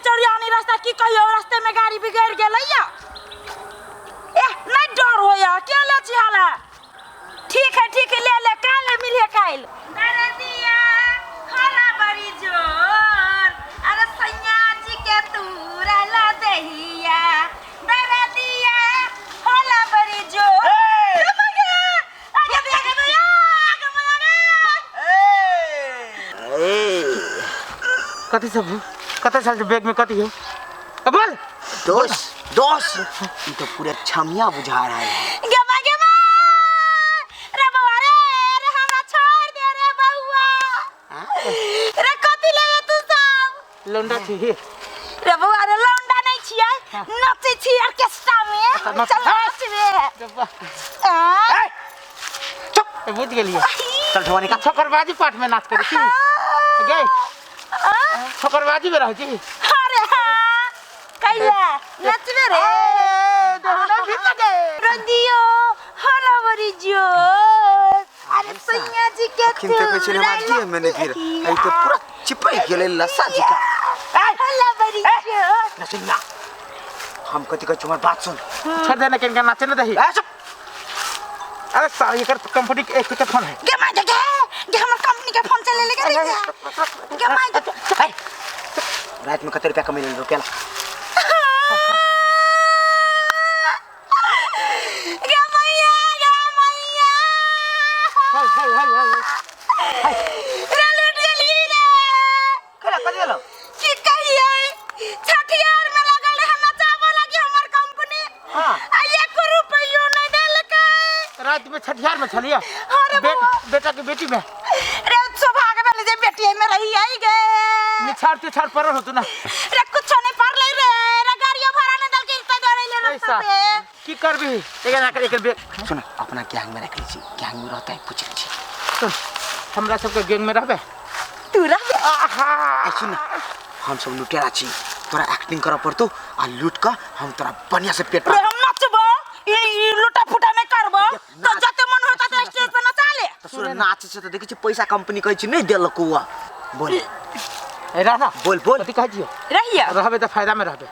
चौरियानी रास्ता की कहियो रास्ते में गाड़ी बिगड़ गेलै या ए नहीं डर होया के ले छी हाला ठीक है ठीक है ले ले काल मिलिए काल दरदिया हरा बड़ी जोर अरे सैया जी के तू रहला दहिया दरदिया हरा बड़ी जोर ए! आगे भैया आगे भैया आगे भैया रे कथी सब हो? कते साल के बैग में कथी हो अब बोल दोस्त दोस्त ई तो पूरा छमिया बुझा रहा है गेमा गेमा रे बउआ रे रे हमरा छोड़ दे रे बउआ रे कथी लेबे तू सब लौंडा छी रे बउआ रे लौंडा नहीं छियै नचै छी ऑर्केस्ट्रा में नच- चल नचबे आ? चुप ए, बुझ गेलियै चल ठोआ निकाल छोकरबाजी पाठ में नाच करै छी गे छोकरबाजी में रहै छी अरे हाँ कैला नचबे रे रंदियो हरावरी जोर अरे सैया जी के अखिन तऽ कहै छै हमरा देह में नहि गिर ई तऽ पूरा चिपकि गेलै लस्सा जकाँ हरावरी जोर नचनिया हम कथी कहै छी हमर बात सुन छोड़ देना किनका नाचे न दही ए चुप अरे साला एकर कंपनी के एक के फोन है गे माय गे गे हमर कंपनी के फोन चले लेके दे गे माय गे ए, रात में कते रुपया कमेले रुपया ला गे मैया गे मैया हाय हाय हाय हाय रे लूट गेली रे केला कथी गेलो की कहियै छठियार में लगल रहे नचाबऽ लागी हमर कंपनी हाँ। आ एक रुपैयो नहीं देलकै रात में छठियार में छलिए अरे बउआ। बेटा के बेटी में रे सौभाग्य भेलै जे बेटी में रही आई गे निछाड़ तिछाड़ पड़ल होतु ना रे कुछो नहीं पड़लै रे रे गाड़ियो भाड़ा नहीं देलकै इतना डरे ले रास्ता ऐसा पे की करबी एकर ना कर एकर बे सुन अपना गैंग में रख लीजिए गैंग में रहता है पूछ लीजिए सुन हमरा सबके गैंग में रहबे तू रह आहा ए सुन ना हम सब लुटेरा छी तोरा एक्टिंग करऽ पड़तौ आ लूट कऽ हम तोरा बढ़िया से पेट रे हम नचबो ई ई लुटा फुटा नहीं करबो तो जते मन होता तो स्टेज पे नचा ले तऽ सुन नाच छै तऽ देखै छी पैसा कंपनी कहै छी नहि देलक हुआ बोल ए रहना बोल बोल कथी कहै छियो रहिया रहबे तऽ फायदा में रहबे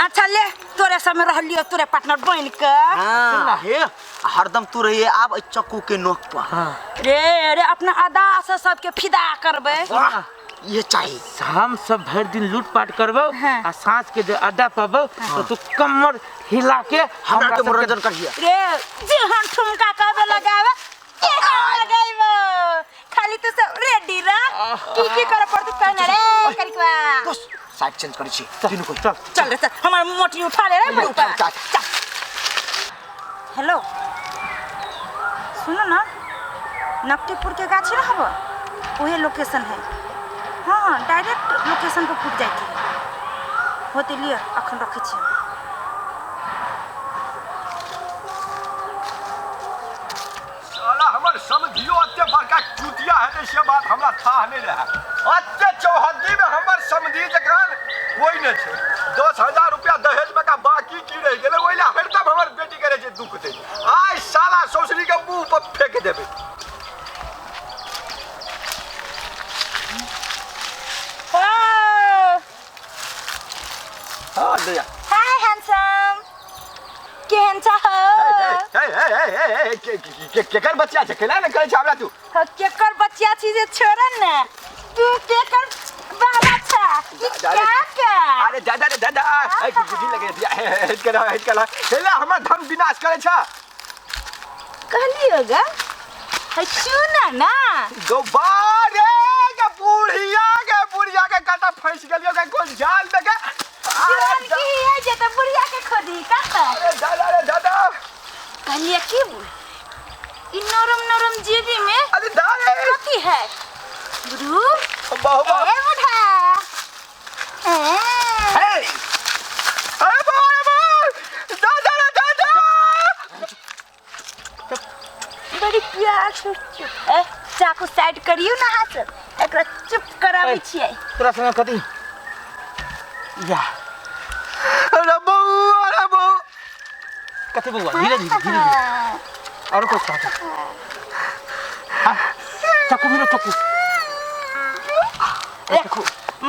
अच्छा ले तोरे सब में रहलियो तोरे पार्टनर बन के हाँ ना। हे हरदम तू रहिए आब एहि चक्कू के नोक पर हाँ रे रे अपना अदा से सबके फिदा करबे वाह ये चाहिए हम सब भरि दिन लूटपाट करबो हाँ। आ साँझ के जे अड्डा पबो तो तू कमर हिला के हमरा के सबके मनोरंजन करिए रे जेहन ठुमका कहबे लगावे तेहन लगाइबो खाली तू सब रेडी रह की की करे पड़तै कहने रे करिकवा बस साइड चेंज करै छी तीनू कोई चल चल रे चल हमर मोटी उठा ले रे उठा, बउआ उठा। चल हेलो सुनो ना नकटीपुर के गाछी ना हबो वही लोकेशन है हाँ हाँ डायरेक्ट लोकेशन पर फूट जाती है होते लिए अखन रखे छी साला हमर समधियो एते बड़का चुतिया हेतै से बात हमरा थाह नहि रहए एते चौहद्दीमे हमर समधि जकाँ कोइ नहि छै 10,000 रुपया दहेजमे का बाकी की रहि गेलै ओहि लए हरदम हमर बेटी करै छै दुख दै आइ साला ससुरीके मुँह पर फेंक देबै Oh, हँ दैया हाय हैंडसम केहन छ हो केकर बच्चा छै केना ने करै छै हमरा तू हो केकर बच्चा छी जे छोड़ ने तू केकर बाबा छ ई अरे, काका अरे दादा रे दादा ए गुजी लगे दिया हेट कर हेट कर हेला हमर धन विनाश करे छ कहलियो गा है सुन ना गोबारे के बुढ़िया के काटा फंस गेलियो के कोन जाल में के अरे जोन की है जे त बुढ़िया के खोदी का त अरे दादा रे दादा कहलिए की ई नरम नरम जेबी में अरे दादा कथी है गुरु बहु बहु ए बुढ़ा ए हे अरे बाबा अरे बाबा दादा रे दादा बड़ी प्यार से चुप ए चाकू साइड करियो ना हाथ एकरा चुप कराबै ए। छियै तोरा संगे कथी या अरे बहू अरे बहू कथी बउआ धीरे धीरे धीरे धीरे और कुछ कथी हाँ चक्कू भी चक्कू देखो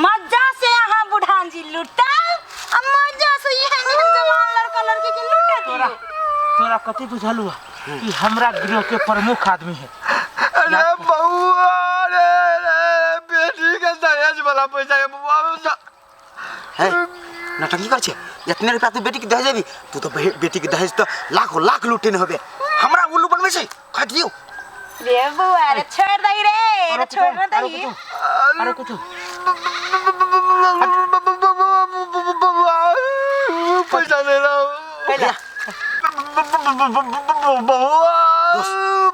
मजा से यहाँ बुढ़ान जी लुटाओ। तोरा कथी बुझलू कि हमरा गृह के प्रमुख आदमी है। अरे बउआ रे रे बेटी के दहेज वाला पैसा के बउआ है नटंकी कर छे, इतने रुपया तू बेटी के दहेज देबी? तू तो बेटी के दहेज तो लाखों लाख लूटे ने होबे। हमरा उल्लू बनबै छै, काट दियो। रे बउआ रे छोड़ दही रे, रे छोड़ दही। अरे कुछ पैसा ले लो पहले बउआ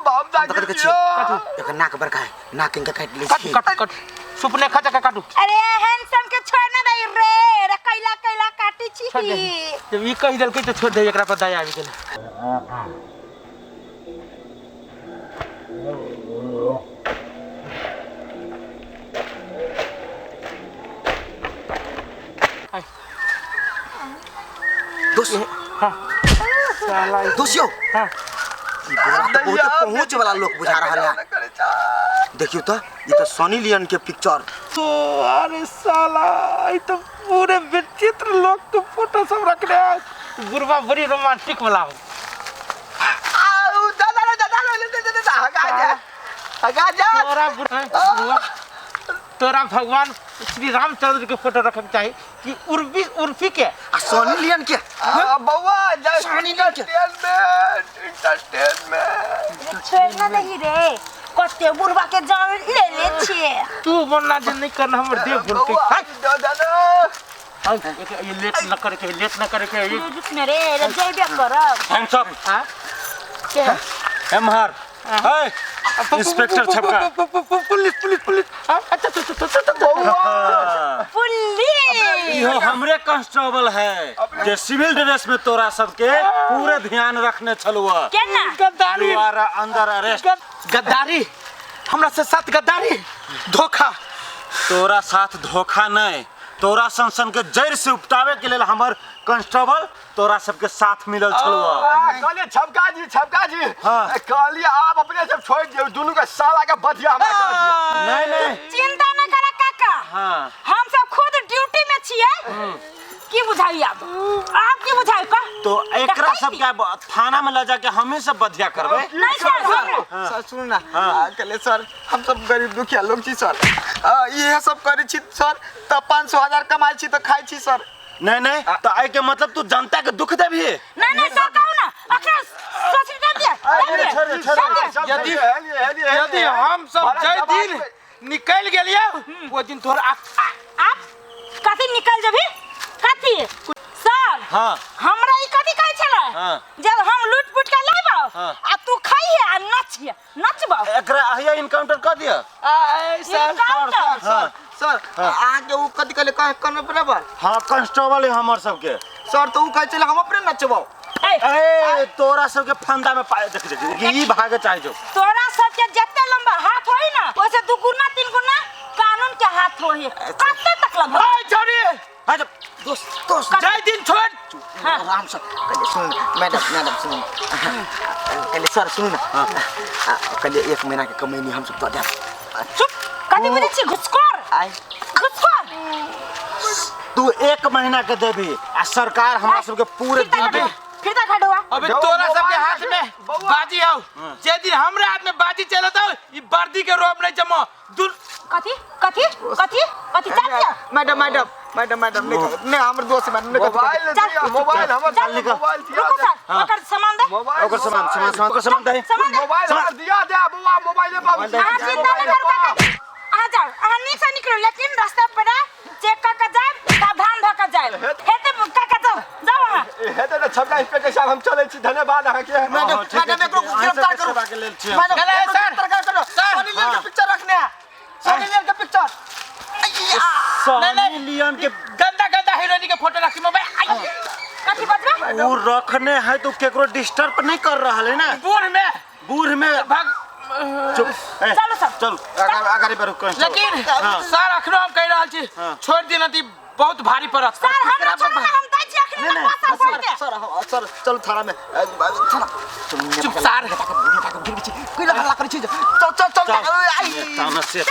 बाप हम तो कथी एकर नाक बड़का है, नाक इनका काट ले कट कट कट सुपने खा जा काटू। अरे हैंडसम के छोड़ ना दही रे, रे कैला कैला काटी छी। जब ई कहि देलकै त छोड़ दे, एकरा पर दया आबि गेलै। दोस्त हां साला दोस्त यो हां बहुत पहुंच वाला लोग बुझा रहा है। देखियो तो ये तो सनी लियोन के पिक्चर। तो अरे साला ये तो पूरे विचित्र लोग के फोटो सब रखने है। बुढ़वा बड़ी रोमांटिक वाला हो। आउ दादा रे दादा रे दादा हगा जा हगा जा। तोरा बुढ़वा तोरा भगवान श्री रामचंद्र के फोटो रखने चाहिए कि उर्फी उर्फी के आ सनी लियोन के। बउआ जय सनी लियोन के एंटरटेनमेंट। छोड़ ना दही रे, कते बुढ़वा के जान ले ले छिए। तू बनना जे नहीं करना हमर देह भूल के। दादा ये लेट न करे के, लेट न करे के। रुक न रे, रे जइबे करब। Hands up. हां के एमहर ए इंस्पेक्टर छपका। Police police police. अच्छा अच्छा अच्छा पुलिस इहो हमरे कांस्टेबल है जे सिविल ड्रेस में तोरा सबके पूरे ध्यान रखने छलुआ। केना गद्दारी अंदर अरेस्ट। गद्दारी हमरा से साथ गद्दारी धोखा। तोरा साथ धोखा नहीं, तोरा सन के जड़ से उपटावे के लेल हमर कांस्टेबल तोरा सबके साथ मिलल छलुआ। कहलिए छपका जी छपका जी। हाँ। कहलिए आप अपने सब छोड़ दियो दोनों के साला के बधिया हमरा कर दियो। नहीं नहीं चिंता न करा काका। हाँ हम सब खुद ड्यूटी में छिए। की बुझाई आप आप की बुझाई का तो एकरा सब के थाना में ले जाके हमें सब बधिया करबे। नहीं सर सर सुनू ना। कहले सर हम सब गरीब दुखिया लोग छी सर, इहे सब करै छी सर त 500 हजार कमाइ छी त खाइ छी सर। नहीं नहीं तो आई के मतलब तू जनता के दुख देबी? नहीं नहीं सर कहू ना अखन सोच दे दिया। यदि यदि हम सब जय दिन निकल गेलिए वो दिन तोहर आप कथी निकल जबी कथी सर? हां हमरा ई कथी कहै छलै? हां जब हम लूट पुट के लाबौ आ तू खाइहे आ नचिहे नचबौ। एकरा आहिया इनकाउंटर कर दिया। आ सर सर सर सर अहाँ के उ कथी कहले कह बराबर? हां कांस्टेबल है हमर सबके सर, तो उ कहै छलै हम अपने नचबौ। ए तोरा सबके फंदा में पाए देख देख ई भागे चाहे जो। तोरा सबके जते लंबा हाथ होई ना ओसे दू गुना तीन गुना कानून के हाथ होई। कते तक लंबा? ए छोड़ी अच्छा दोस्त दोस्त जय दिन छोड़। हां आराम से कहले सुन मैडम मैडम सुन कहले सर सुन ना। कहले 1 महीना के कमैनी हम सब दऽ देब। चुप कथी बुझै छी घुसखोर? आइ घुसखोर तू 1 महीना के देबी आ सरकार हमरा सबके पूरे दिन। फिर ता खडुआ अबे तोरा सबके हाथ में बाजी आओ, जे दिन हमरा हाथ में बाजी चलत ई वर्दी के रोब नहीं जमा दूर। कथी कथी कथी कथी चल दिया? मैडम मैडम मैडम मैडम नहीं नहीं हमर दोस्त मैडम नहीं मोबाइल दिया मोबाइल हमर मोबाइल दिया। रुको सर ओकर सामान दे। ओकर सामान सामान ओकर सामान दे। मोबाइल हमर दिया दे बुआ मोबाइल बाबू। अहाँ चिंता न करू काका, अहाँ जाओ अहाँ नीक से निकलू लेकिन रास्ता पर चेक क के जायब सावधान भ के जायब। हेते काका जाओ जाओ अहाँ। हेते त छपका इंस्पेक्टर साहब हम चलै छी धन्यवाद अहाँ के। मैडम मैडम एकरो गिरफ्तार करू। मैडम गिरफ्तार करू। सनी लियोन के पिक्चर रखने है, सनी लियोन के पिक्चर। सनी लियोन के गंदा गंदा हीरोइन के फोटो रखी मोबाइल। कथी बजबे? उ रखने है तो केकरो डिस्टर्ब नहीं कर रहल है ना। बूढ़ में भाग चुप। चलो सर चल आगाड़ी बढ़ू। लेकिन सर अखनो हम कहि रहल छी छोड़ दिना ती बहुत भारी पड़त। सर हमरा छोड़ू ना, हम दै छी अखने तक पैसा पड़ के। सर सर चलो थाना में थाना। चुप सर कोई हल्ला करै छी। चल चल चल ताना से